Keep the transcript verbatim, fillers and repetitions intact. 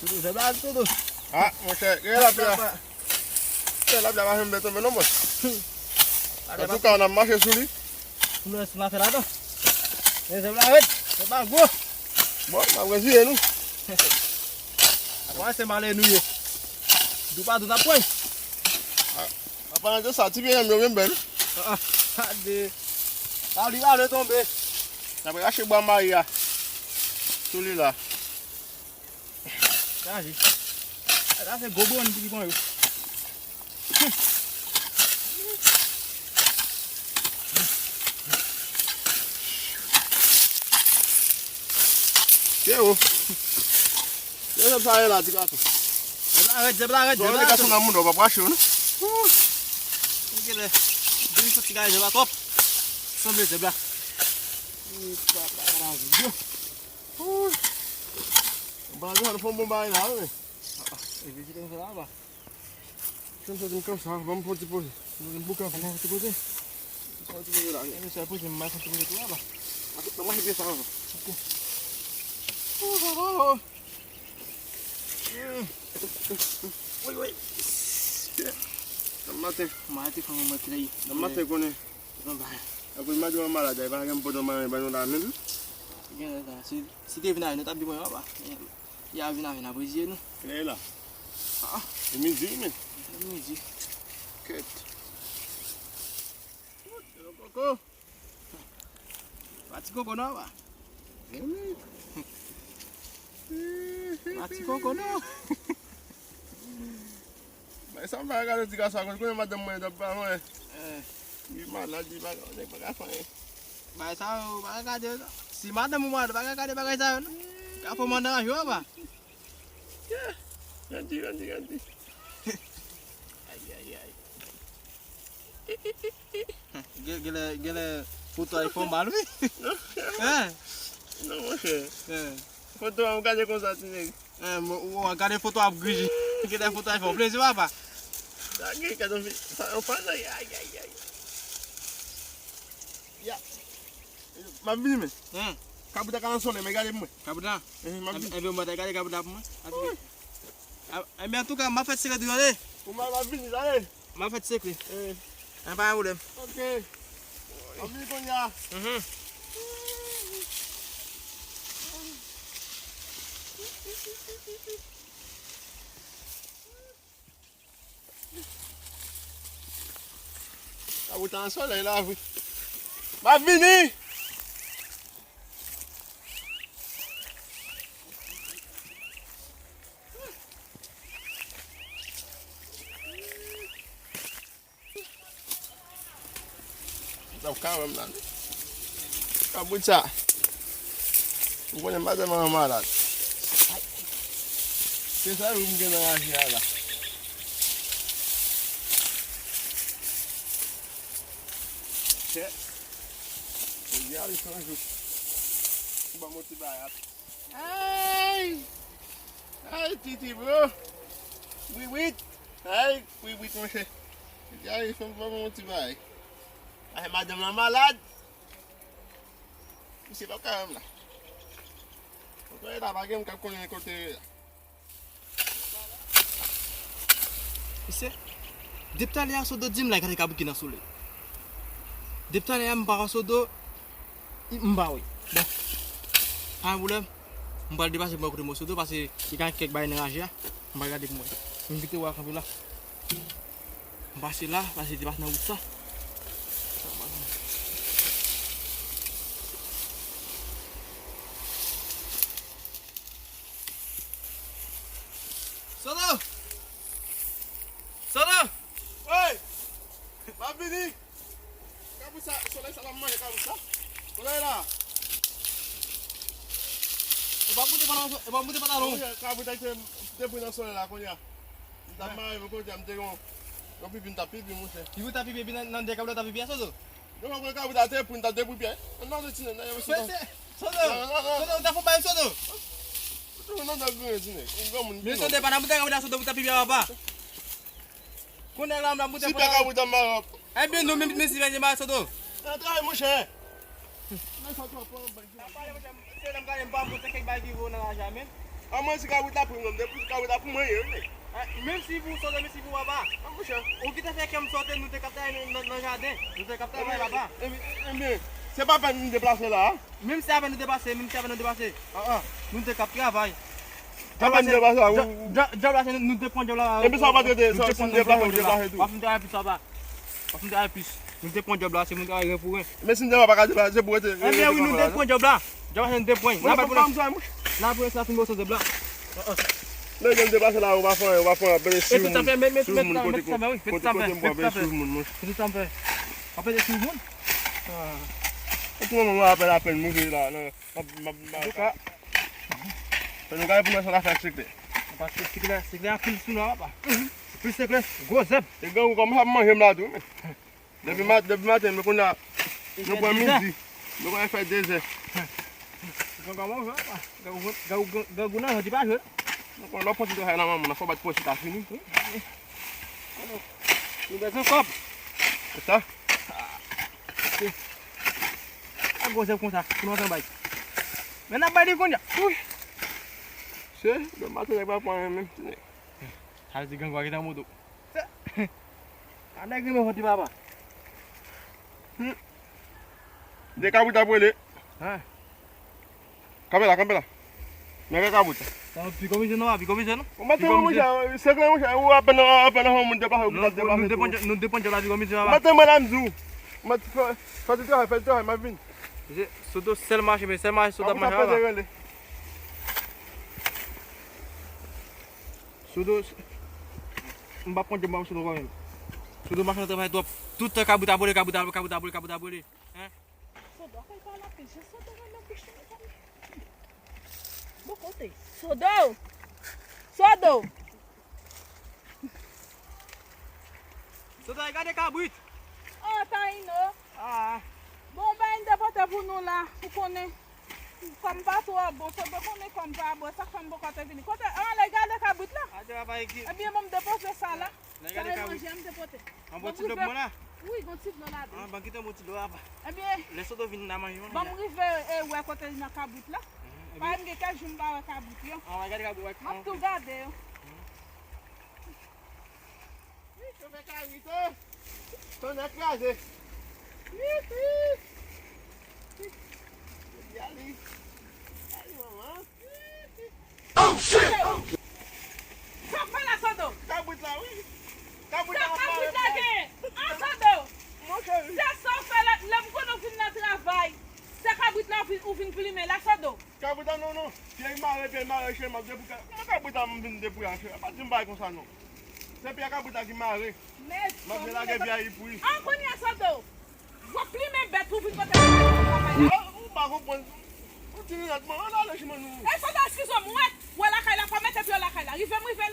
Zèb la tonton. Ah, monchè, gen lapli a. Gen lapli a pa janm byen tonbe non, bòs. Antouka, n ap mache sou li. Pou nou wè si n a fè ladan. Men zèb la rèd, zèb la gwo. Bon, n ap reziye nou. Wè se malè nou ye. Dou pa dou n ap pran. An palan de sa, ti pye janm yo menm bèl. Ah, ah, gade. Sa li pa vle tonbe. N ap rache bwa mayi a. Sou li la. Chaje. Sa se gwo bwonni ki pran yo. Tye o. Tye zèb sa ye la, ti gason. Zèb la rèd, zèb la rèd, zèb la rèd. Ti gason nan moun, w ap rache yo, non? Ou gen lè. Depi soti gade zèb la twòp. Sanble zèb la. Ou papa, la vi yo. Ou. Bon, nou fè yon bon bagay la, wi. Ah, ah, e vizite nou fè la, ba. Kèm soti m kanpe sa, ban m fè yon ti poze. M bouke anpil. Fè yon ti poze. Fè yon ti poze la, wi. E, mesye, poze, m bay fè yon ti poze tou la, ba. Ap, ap mache byen sa, ba. Ok. Oh, oh, oh, oh. Wi, wi. Nan maten. M a te fè yon mwen trè. Nan maten, konnen. Akoz madanm an malad, e pa gen pòt nan madanm ban nou la menm. Gen sa, si, si te vin avè nou, t ap di mwen, papa. Ya vin avè n ap reziye nou. Lè la. Ah. E midi, men. E midi. Kèt. Koko. Pa ti koko non, papa. Wi. Pa ti koko non. Bay sa m pa gade ti gason akoz konnen madanm mwen t ap pa mwen. Eh. Li malad, li pa, nèg pa ka fè anyen. Bay sa yo, pa ka gade yo. Si madanm ou malad, pa ka gade bagay sa yo, non. Ka fè mandan anvi, papa. Yeah. Grandi, grandi, grandi. Ay, ay, ay. Gen, genlè, genlè foto a fè w mal, wi. Non, monchè. Hein? Non, monchè. Hein. Foto a, ou gade konsa, ti nèg. Hein, ou, ou gade foto a ap griji. Genlè foto a fè w plezi, papa. Sa gen, gade yon fi, sa, yon fanm, ay, ay, ay, ay. Ya. M ap vini, men. Hein? Kabrit la ka nan solèy, men gade pou mwen. Kabrit la? Eh, m ap vini. Enben, enben, mwen ta gade kabrit la pou mwen. Wi. A, enben, antouka, m ap fè ti sekrè tou, tande. Ou m ap vini, tande. M ap fè ti sekrè. Eh. An, pa gen pwoblèm. Ok. M ap vini kounye a. Mhm. Kabrit la nan solèy la vre. M ap vini! Sa w ka wè m la, non? Kabrit sa. M konnen madanm an malad. Se sa yo m gen nan raje a la. Chè. Jodi a li se yon jou. Ou ban m yon ti bagay. Ay! Ay, Titi, bro! Wiwit! Ay, wiwit, monchè. Jodi a li fè m ban m yon ti bagay. Ay, madanm lan malad. Misye p ap ka wè m la. Kote l la, pa gen moun k ap konnen kote l ye la. Misye, depi talè a Sodo di m l al gade kabrit ki nan solèy. Depi talè a m pa wè Sodo, m pa wè. Bon, pa gen pwoblèm. M pral deplase pou mwen kote m wè Sodo, paske li ka gen kèk bagay nan raje a. M pral gade pou mwen. M kite w a kanpe la. M pase la, pase te pase nan wout sa. Sodo! Sodo! Woy! M ap vini! Kabrit sa, solèy sa pa manje kabrit sa. Solèy la. E pa moute pantalon, e pa moute pantalon. Kabrit la te, te pran nan solèy la kounye a. M t ap mare pou kote a, m te gen yon, yon pipi, m t ap pipi, monchè. Pipi w t ap pipi, epi nan, nan de kabrit la w t ap pipi a, Sodo? Non, mwen pran kabrit la, te pran, m t ap depi pyè. Nan, nan, ti nèg, nan, yon ti nèg. Sodo! Non, non, non. Sodo, ou ta fon bay, Sodo? Ou te nan dòk grenn, ti nèg. Yon granmoun. Men Sodo, pa nan moute kabrit la, Sodo, pou w t ap pipi a, papa. Kounye a la, m ap moute pantalon. Ti pè kabrit an mare. Ebyen, nou menm, men si vèje mare Sodo. Nan travay, monchè. Nan sa twòp, pran bag. Sa pale, monchè, se lè m gade m pa montre kèk bagay ki vo nan raje a, men. A mwen si kabrit la pou mwen, depi si kabrit la pou mwen ye, wi. Menm si pou sote, menm si pou papa. A monchè. Ou ki te fè kè m sote, nou te k ap travay nan, nan, nan jaden. Nou te k ap travay papa. Ebyen, ebyen, se pa pèn nou deplase la a. Menm si avè nou deplase, menm si avè nou deplase. An, an, nou te k ap travay. Sa pa n deplase la, ou. Djòb la, se nou, nou te pran djòb la. Epi sa w pa trete, sa w fin deplase, ou deplase tou. W ap fin travay plis papa. W ap fin travay plis. Nou te pran djòb la, se moun travay ren pou ren. Men si n te pa ka deplase, se pou rete. Ebyen wi, nou te pran djòb la. Djòb la, se nou te pran. N ap pran sa, mwen. N ap pran sa, fin boso djòb la. An, an. Nèg yo deplase la, ou pa fè anyen, ou pa fè anyen, pete sou moun. Sou moun kote, kote, kote m pran pete sou moun, monchè. Pete sa m fè. W ap pete sou moun? An tou moman, mwen apèn, apèn, mwen la, nan. M ap, m ap, m ap. Antouka. Fè nou gade pou nou sa n a fè ak seklè. Paske seklè, seklè anpil sou nou, papa. Plis seklè, gwo zèb. E grangou kòmanse ap manje m la tou, men. Depi mat-, depi maten, men kounye a, nou pran midi. Nou konnen fè dezè. Grangou manje, papa. Grangou, grangou, grangou nan, di pa jwe. Nou konnen lè w pran ti travay nan manman, fò w bat pòch ou ta fini. Nou bezwen kòb. Se sa. A gwo zèb konsa, pou nou antre bay. Men n ap bay li kounye a. Wi. Se, demen maten nèg pa pran anyen menm, ti nèg. Sa vle di grangou a gentan moto. A nèg renmen vòt li papa. Hmm. De kabrit ap rele. Hein? Kanpe la, kanpe la. Men gen kabrit la. Sa pi kòm misye non, pi kòm misye non. Ou mete mwen, monchè, seklè, monchè, ou apèn, apèn yon moun deplase, ou deplase tou. Nou depann, nou depann djòb la pi kòm misye papa. Mete mwen la m di w. Mete fè, fè ti travay, fè ti travay, m ap vin. Sodo sèl mache, men sèl mache Sodo ap mache papa. Sodo, m pa pran djòb, m pa pran Sodo kòm menm. Sodo mache nan travay twòp. Tout tan kabrit ap rele, kabrit ap, kabrit ap rele, kabrit ap rele. Hein? Sodo, kay pale anpil, jan Sodo renmen bouch li, mezanmi. Bon kote. Sodo! Sodo! Sodo, al gade kabrit. Oh, Taino. Ah. Bon, bay, m te pote pou nou la, ou konnen. Kòm pa twò bon, Sodo konnen kòm pa bon, sa k fè m poko te vini. Kote, ann al gade kabrit la. Ebyen, bon, m depoze sa la. Sa e manje m te pote. An bon ti dlo pou mwen la? Wi, gon ti dlo ladan. An, ban kite m bon ti dlo a, papa. Ebyen, lè Sodo vin la manje mwen. Ban m rive e wè kote l nan kabrit la. Paske m gen kèk jou m pa wè kabrit yo. An, gade kabrit, wè. M ap tou gade yo. Wi, chofè kabrit, oh. Tonnè kraze. Hihi. Jodi a li. Jodi a li, manman. Oh, shit! Sa k fè la, Sodo? Kabrit la, wi. Kabrit la ap mare. Sa kabrit la gen? An, Sodo. Mon cheri. Se sa w fè lè, lè m konnen w vin nan travay. Se kabrit la w vin, ou vin plimen la, Sodo. Kabrit la, non, non. Pye l mare, pye l mare, cheri, m ap depouye. Kòman kabrit la m vin depouye a, cheri? Pa di m bagay konsa, non. Se pye kabrit la ki mare. M ap vin lage pye a, li pouri. An, kounye a, Sodo. W ap plimen bèt ou vin pote bagay nan travay la. Ou pa konprann. Ou ti linèt mwen, ann ale chimen nou. E Sodo, eskize m, ou wè, ou wè lakay la, pa mete pye w lakay la. Rive m rive